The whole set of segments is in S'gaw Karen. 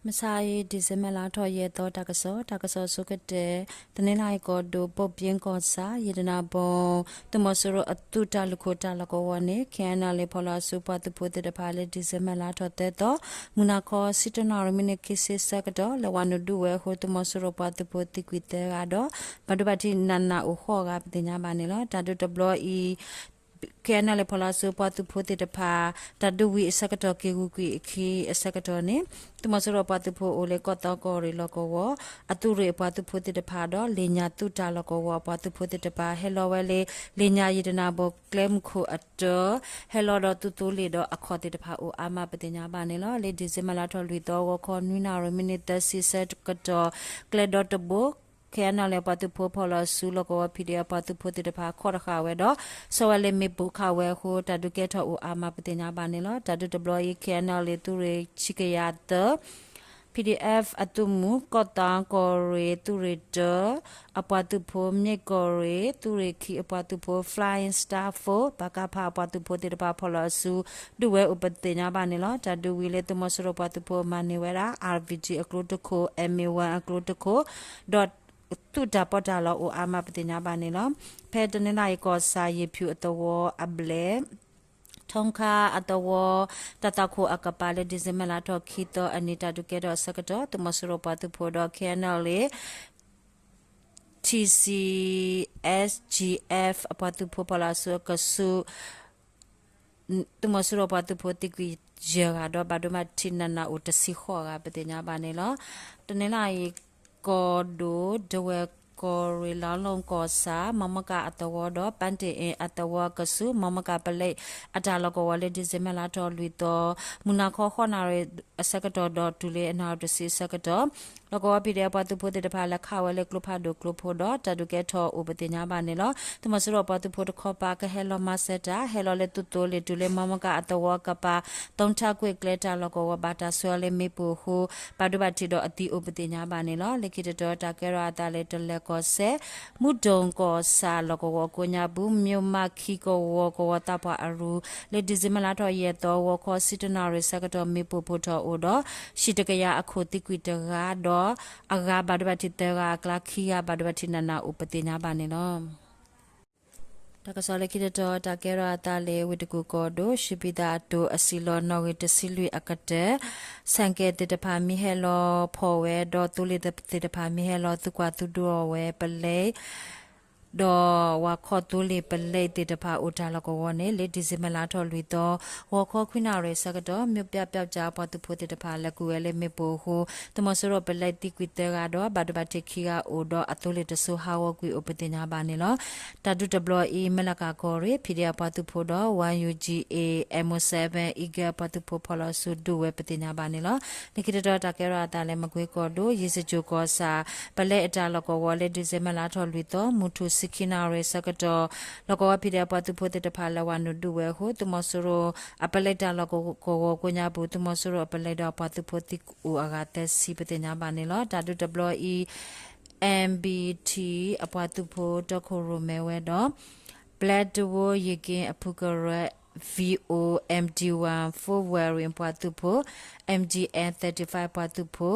မဆါအံၤ December လါထီၣ်ယဲၢ်သီ တၢ်ကစီၣ်, တၢ်ကစီၣ်ဆိကတၢၢ်, တနီသရံၣ်ကီၢ်ဒိၣ် ဘိၣ်ပၠ့ကီၢ်ဆၣ် ယတနၢ်ဘိ, သုးမီၤစိရိၤအသုးတၢ်လုၢ်ခိၣ်တၢ်လီၢ်ကဝီၤန့ၣ် ခဲအံၤန့ၣ် ဖီၣ်လီၤအစုပှၤသုးဖိသ့ၣ်တဖၣ်လၢ December လါထီၣ်သၢသီ မုၢ်နၤခီ ဆံတၢနၣ်ရံၣ် မံးနံးခံဆံဆၢကတီၢ် လဲၤဝၤနုာ်ဒုးဝဲအဃိ သုးမီၤစိရိၤပှၤသုးဖိသံကွံာ်သၢဂၤဒီး ဘၣ်ဒိဘၣ်ထံးနးနးအိၣ်ဃိးဂၤ ပသ့ၣ်ညါဘၣ်န့ၣ်လီၤ. တၢ်ဒုးတဘျီအံၤ ခဲအံၤန့ၣ် ဖီၣ်လီၤအစုပှၤသုးဖိသ့ၣ်တဖၣ် တၢ်ဒုးဝံၤအဆၢကတီၢ် က့ၤဂုာ်ကွံာ်အခံအဆၢကတီၢ်န့ၣ် သုးမီၤစိရိၤပှၤသုးဖိအိၣ်လၢကီၢ်သီကီၢ်ရ့ၣ်လီၢ်ကဝီၤ အသုးရ့ၣ်အပှၤသုးဖိသ့ၣ်တဖၣ်ဒီး လ့ၣ်ညါသုးတၢ်လီၢ်ကဝီၤအပှၤသုးဖိသ့ၣ်တဖၣ် ဟဲလီၤဝဲလၢ လ့ၣ်ညါယတနၢ်ဘိကျဲမုၢ်ခိၣ်အတၢ ဟဲလီၤဒီးသုးသိလ့ၣ်ဒီးအခီၣ်သ့ၣ်တဖၣ်အိၣ်အါမး ပသ့ၣ်ညါဘၣ်န့ၣ်လီၤ. လၢ December လါထီၣ်လွံၢ်သီ ဂီၤခီ နွံနၣ်ရံၣ် မံးနံးသၢဆံဆၢကတီၢ် ကျဲဒီတဘိ ခဲအံၤန့ၣ် ပှၤသုးဖိဖီၣ်လီၤအစုလီၢ်ကဝီၤ ဖံးဒ့အပှၤသုးဖိသ့ၣ်တဖၣ် ခီၣ်တဃာ်ဝဲဒီး ဆီၣ်ဝဲလၢမ့ၣ်ပိၢ်ခးဝဲအဃိ တၢ်ဒုးကဲထီၣ်အိၣ်အါမး ပသ့ၣ်ညါဘၣ်န့ၣ်လီၤ. တၢ်ဒုးတဘျီအံၤ ခဲအံၤန့ၣ် သုးရ့ၣ်ဆံကယၤသၢ PDF အသုးမုၢ် ကီၢ်သီကီၢ်ရ့ၣ် သုးရ့ၣ်တၢ အပှၤသုးဖိ မ့ၢ်ကီၢ်ရ့ၣ် သုးရ့ၣ်ခံအပှၤသုးဖိ Flying Star Force ပကဖ အပှၤသုးဖိသ့ၣ်တဖၣ် ဖီၣ်လီၤအစု ဒုးဝဲအိၣ် ပသ့ၣ်ညါဘၣ်န့ၣ်လီၤ. တၢ်ဒုးဝံၤလၢသုးမီၤစိရိၤပှၤသုးဖိမၤန့ၢ်ဝဲဒၣ် RPG အကျိတခိၣ်, MA one အကျိတခိၣ် ဒီး သုးတၢ်ပီးတၢ်လီအိၣ်အါမး ပသ့ၣ်ညါဘၣ်န့ၣ်လီၤ. ဖဲတနီသရံၣ်ကီၢ်ဆၣ် ယ့ၣ်ဖၠူၣ်အသဝီအဘျဲၣ် ထီခါအသဝီ တၢ်သွၣ်ခိၣ်အကပၤလၢ December လါထီၣ်ခံသီအနံၤ တၢ်ဒုးကဲထီၣ်အဆၢကတီၢ် သုးမီၤစိရိၤပှၤသုးဖိဒီး ခဲအံၤန့ၣ် လၢ TC SGF အပှၤသုးဖိဖီၣ်လီၤအစုအကဆူး သုးမီၤစိရိၤပှၤသုးဖိသံကွံာ်ယဲၢ်ဂၤဒီး ဘၣ်ဒိဘၣ်ထံးနးနးအိၣ်တဆံဃိးဂၤ ပသ့ၣ်ညါဘၣ်န့ၣ်လီၤ. တနီသရံၣ်ကီၢ်ဒိၣ် ဒဝဲၢ်ကီၢ်ရ့ၣ် လါလီၢ်ကီၢ်ဆၣ် မီမကၤအသဝီဒီး ပၣ်တ့ၣ်အ့ၣ်အသဝီအကဆူး မီမကၤပလဲအတၢ်လီၢ်ကဝီၤလၢ December လါထီၣ်လွံၢ်သီ မုၢ်နၤခီ ဃိးနၣ်ရံၣ်အဆၢကတီၢ်ဒီး တုၤလၢအနၣ်ရံၣ်တဆံအဆၢကတီၢ် လီၢ်ကဝီၤ PDF အပှၤသုးဖိသ့ၣ်တဖၣ် လဲၤခးဝဲလၢကျိဖးဒိၣ်ကျိဖိဒီး တၢ်ဒုးကဲထီၣ်အိၣ် ပသ့ၣ်ညါဘၣ်န့ၣ်လီၤ. သုးမီၤစိရိၤအပှၤသုးဖိတခီပၤ ကဟဲလီၤမၤစၢၤတၢ် ဟဲလီၤလၢသုးသိလ့ၣ် တုၤလၢမီမကၤအသဝီအကပၤ သုထၢကွ့ၢ်ကျဲတၢ်လီၢ်ကဝီၤ ဘၣ်တၢ်ဆှၢအီၤလၢမ့ၣ်ပိၢ်အဃိ ဘၣ်ဒိဘၣ်ထံးဒီးအသံအိၣ် ပသ့ၣ်ညါဘၣ်န့ၣ်လီၤ. လၢခံတတီၤ တၢ်ကဲထီၣ်အသးလၢ တလဲၤကီၢ်စဲၣ် မုၢ်ဒိၣ်ကီၢ်ဆၣ်လီၢ်ကဝီၤကိးညါပူၤ မၠိၣ်မးခံကဝီၤကဝီၤသးပှၢ်အရူ လၢ December လါထီၣ်ယဲၢ်သီ ဂီၤခီ ဆံတၢနၣ်ရံၣ်ဆၢကတီၢ် မ့ၣ်ပိၢ်ဖှိၣ်ထီၣ်အိၣ်ဒီး ဟံၣ်တကယၤအခိၣ်သံကွံာ်တဂၤဒီး အဂၤဘၣ်ဒိဘၣ်ထံးသၢဂၤအကျါ ခံဂၤဘၣ်ဒိဘၣ်ထံးနးနးအိၣ် ပသ့ၣ်ညါဘၣ်န့ၣ်လီၤ. တၢ်ကစီၣ်လၢခံတတီၤ တၢ်ကဲထီၣ်အသးလၢ ဝ့ၢ်တကူၣ်ကီၢ်ဒိၣ် ၡံပံသးအတိၤအစံၣ်လီၤ နီၣ်ဂံၢ်တဆံလွံၢ်အကတၢၢ် ဆၣ်ကဲၣ်သ့ၣ်တဖၣ်မ့ၢ်ဟဲလီၤဖီၣ်ဝဲဒီး သိလ့ၣ်သ့ၣ်တဖၣ်မ့ၢ်ဟဲလီၤ သုကွၢ်သုဒိးအီၤဝဲ ပလဲ ဒီးဝၤခီၣ်သိလ့ၣ်ပလဲသ့ၣ်တဖၣ်အိၣ်တၢ်လီၢ်ကဝီၤန့ၣ် လၢ December လါထီၣ်လွံၢ်သီ ဂီၤခီခွံနၣ်ရံၣ်ဆၢကတီၢ် မၠိၣ်ပၠးပၠးကၠၣ် ပှၤသုးဖိသ့ၣ်တဖၣ် လဲၤကွံာ်ဝဲလၢမ့ၣ်ပိၢ်အဃိ သုးမီၤစိရိၤပလဲသံကွံာ်သၢဂၤဒီး ဘၣ်ဒိဘၣ်ထံးခံဂၤအိၣ်ဒီး အသိလ့ၣ်တစိၤဟးဂီၤကွံာ်အိၣ် ပသ့ၣ်ညါဘၣ်န့ၣ်လီၤ. တၢ်ဒုးတဘျီအံၤ မဲလကၤကီၢ်ရ့ၣ် PDF အပှၤသုးဖိဒီး YUGA MO seven Eagle အပှၤသုးဖိဖီၣ်လီၤအစုဒုးဝဲ ပသ့ၣ်ညါဘၣ်န့ၣ်လီၤ. လၢခံတတီၤ တၢ်ကဲထီၣ်အသးလၢ မကွ့ကီၢ်ဒိၣ် ယ့ၣ်စကြိၣ်ကီၢ်ဆၣ် ပလဲအတၢ်လီၢ်ကဝီၤလၢ December လါထီၣ်လွံၢ်သီ မုၢ်ထူၣ်ဆံခံနၣ်ရံၣ်ဆၢကတီၢ် လီၢ်ကဝီၤ PDF အပှၤသုးဖိသ့ၣ်တဖၣ် လဲၤဝၤနုာ်ဒုးဝဲအဃိ သုးမီၤစိရိၤအပလဲတၢ်လီၢ်ကဝီၤကိးညါပူၤ သုးမီၤစိရိၤအပလဲဒီးအပှၤသုးဖိသံအိၣ်အဂၤသၢဆံ ပသ့ၣ်ညါဘၣ်န့ၣ်လီၤ. တၢ်ဒုးတဘျီအံၤ MBT အပှၤသုးဖိတီခိၣ်ရိၣ်မဲဝဲဒီး ဘျဲတဝိယက့အဖုကရၢ V O MD one Force Warrior ပှၤသုးဖိ, M G N thirty-five ပှၤသုးဖိ,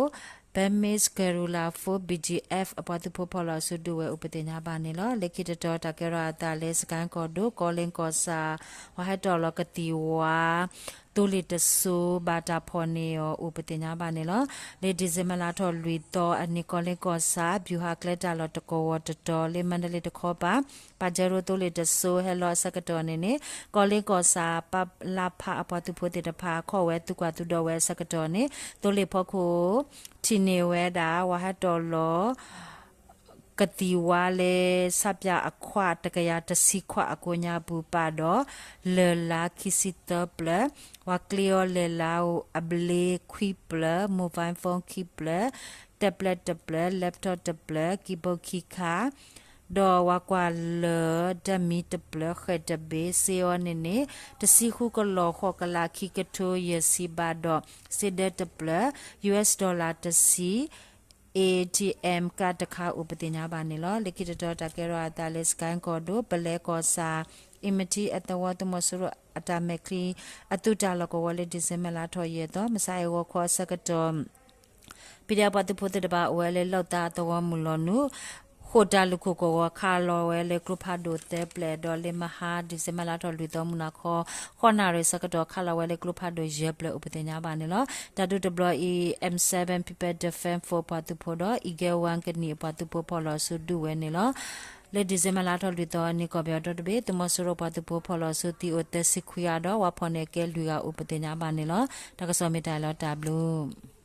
Burmese Guerrilla Force BGF အပှၤသုးဖိဖီၣ်လီၤအစုဒုးဝဲအိၣ် ပသ့ၣ်ညါဘၣ်န့ၣ်လီၤ. လၢခံတတီၤ တၢ်ကဲထီၣ်အသးလၢ စကဲၣ်ကီၢ်ဒိၣ် ကီလ့ကီၢ်ဆၣ် ဝၤဟဲတီၣ်လီၤကသံၣ်ဝါ သိလ့ၣ်တစိၤ ဘၣ်တၢ်ဖီၣ်န့ၢ်အီၤအိၣ် ပသ့ၣ်ညါဘၣ်န့ၣ်လီၤ. လၢ December လါထီၣ်လွံၢ်သီအနံၤ ကီလ့ကီၢ်ဆၣ် ဗျူဟာကျဲတၢ်လီၢ်တကဝီၤတတီၤ လၢမါဒလ့တခီပၤ ပၣ်ကၠဲရိသိလ့ၣ်တစိၤ ဟဲလီၤအဆၢကတီၢ်န့ၣ်န့ၣ် ကီလ့ကီၢ်ဆၣ် ပလဖ အပှၤသုးဖိသ့ၣ်တဖၣ် ခီၣ်ဝဲသုးကွၢ်သုဒီးဝဲအဆၢကတီၢ်န့ၣ် သိလ့ၣ်ဖီခိၣ် ထံၣ်န့ၢ်ဝဲဒၣ် ဝၤဟဲတီၣ်လီၤ ကသံၣ်ဝါလၢ ဆၣ်ပၠၣ်အခွး တကယၤတဆံခွးအကိးညါပူၤပၣ်ဒီး လၢၢ်လါခံဆံသၢပျၢၤ, ဝၤကျ့အီၤလၢၢ်လါအဘျ့ခွံပျၢၤ, mobile phone ခံပျၢၤ, tablet တပျၢၤ, laptop တပျၢၤ, keyboard ခံခါ, ဒီးဝၤကွၢ်လၢၢ် ဓာတ်မီး တပျၢၤ, ဃဲၣ်တဘ့ၣ်, စ့အီၤန့ၣ်န့ၣ် တဆံဃုကလီၢ် ဃိးကလး ခံကထိယဲၢ်ဆံဘးဒီး စ့ဒၢတပျၢၤ, US dollar တဆံ ATM card တခါအိၣ် ပသ့ၣ်ညါဘၣ်န့ၣ်လီၤ. လၢခံတတီၤ တၢ်ကဲထီၣ်အသးလၢ စကဲၣ်ကီၢ်ဒိၣ် ပလဲကီၢ်ဆၣ် အံမထံအသဝီ သုးမီၤစိရိၤအတၢ်မဲာ်ချံ အသုးတၢ်လီၢ်ကဝီၤလၢ December လါထီၣ်ယဲၢ်သီ မုၢ်ဆါအံၤဂီၤခီအဆၢကတီၢ် PDF ပှၤသုးဖိသ့ၣ်တဖၣ်အိၣ်ဝဲလၢ လီၢ်သးသဝီမုၢ်လီၤနုာ် ဃိာ်တၢ်လူၢ်ခိၣ်ကဝီၤ ခးလီၤဝဲလၢကျိဖးဒိၣ်သၢပျဲၢ် ဒီးလၢမဟါ December လါထီၣ်လွံၢ်သီ မုၢ်နၤခီ ဃိးနၣ်ရံၣ်ဆၢကတီၢ် ခးလီၤဝဲလၢကျိဖးဒိၣ်ယဲၢ်ပျဲၢ်အိၣ်ပသ့ၣ်ညါဘၣ်န့ၣ်လီၤ. တၢ်ဒုးတဘျီအံၤ M seven People Defense Force ပှၤသုးဖိဒီး Eagle One ကနံၣ်အပှၤသုးဖိဖီၣ်လီၤဆူဒုးဝဲန့ၣ်လီၤ. လၢ December လါထီၣ်လွံၢ်သီအနံၤ ကီၢ်ပယီၤဒီတဘ့ၣ် သုးမီၤစိရိၤပှၤသုးဖိဖီၣ်လီၤဆူသံအိၣ်သၢဆံခွံဂၤဒီး ဝးဖီၣ်န့ၢ်ကဲလွံၢ်ဂၤအိၣ်ပသ့ၣ်ညါဘၣ်န့ၣ်လီၤ. တၢ်ကစီၣ်မ့ၢ်တၢ်အံၤလီၤ တၢ်ဘျုး